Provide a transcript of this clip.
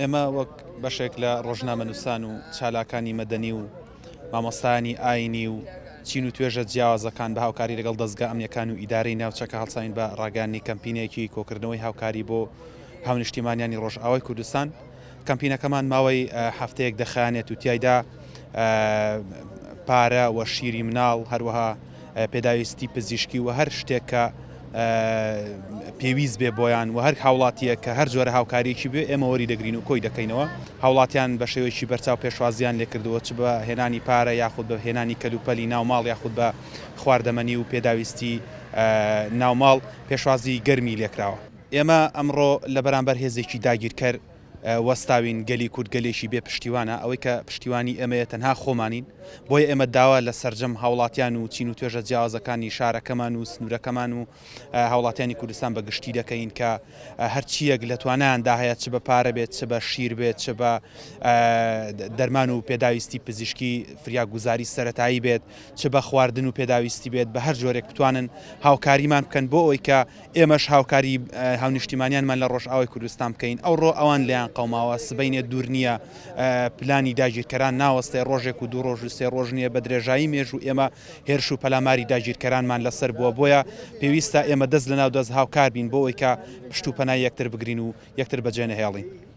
ئێمە وەک بەشێک لە ڕۆژنامەنووسان و چالاکانی مەدەنی و مامۆستایانی ئاینی و چین و توێژە جیاوازەکان بە هاوکاری لەگەڵ دەزگا ئەمنیەکان و ئیدارەی ناوچەکە هەڵساوین بە ڕاگەیاندنی کەمپینێکی کۆکردنەوەی هاوکاری بۆ هاونیشتیمانیانی ڕۆژئاوای کوردستان. کەمپینەکەمان ماوەی هەفتەیەک دەخایەنێت و تیایدا پارە و شیری مناڵ هەروەها پێداویستی پزیشکی و هەر شتێک کە پێویست بێ بۆیان و هەر هاوڵاتیەک کە هەر جۆرە هاوکاریەکی بێ ئێمە وەری دەگرین و کۆی دەکەینەوە. هاوڵاتیان بە شێوەیەکی بەرچاو پێشوازیان لێکردووە چ بە هێنانی پارە یاخود بە هێنانی کەلوپەلی ناوماڵ یاخود بە خواردەمەنی و پێداویستی ناوماڵ پێشوازی گەرمی لێکراوە. ئێمە ئەمڕۆ لە بەرامبەر هێزێکی داگیرکەر وەستاوین، گەلی کورد گەلێکی بێ پشتیوانە، ئەوەی کە پشتیوانی ئێمەیە تەنها خۆمانین، بۆیە ئێمە داوا لە سەرجەم هاوڵاتیان و چین و توێژە جیاوازەکانی شارەکەمان و سنوورەکەمان و هاوڵاتیانی کوردستان بە گشتی دەکەین کە هەرچییەک لە توانایاندا هەیە چ بە پارە بێت، چ بە شیر بێت، چ بە دەرمان و پێداویستی پزیشکی فریاگوزاری سەرەتایی بێت، چ بە خواردن و پێداویستی بێت، بە هەر جۆرێک بتوانن هاوکاریمان بکەن بۆ ئەوەی کە ئێمەش هاوکاری هاونیشتیمانیانمان لە ڕۆژئاوای کوردستان بکەین. ئەوڕۆ ئەوان لێیان قەوماوە، سبەینێ دوور نییە پلانی داگیرکەران ناوەستێ، ڕۆژێک و دوو ڕۆژ و سێ ڕۆژ نییە، بە درێژایی مێژوو ئێمە هێرش و پەلاماری داگیرکەرانمان لەسەر بووە، بۆیە پێویستە ئێمە دەست لەناو دەست هاوکار بین بۆ ئەوەی کە پشت و پەنای یەکتر بگرین و یەکتر بەجێ نەهێڵین.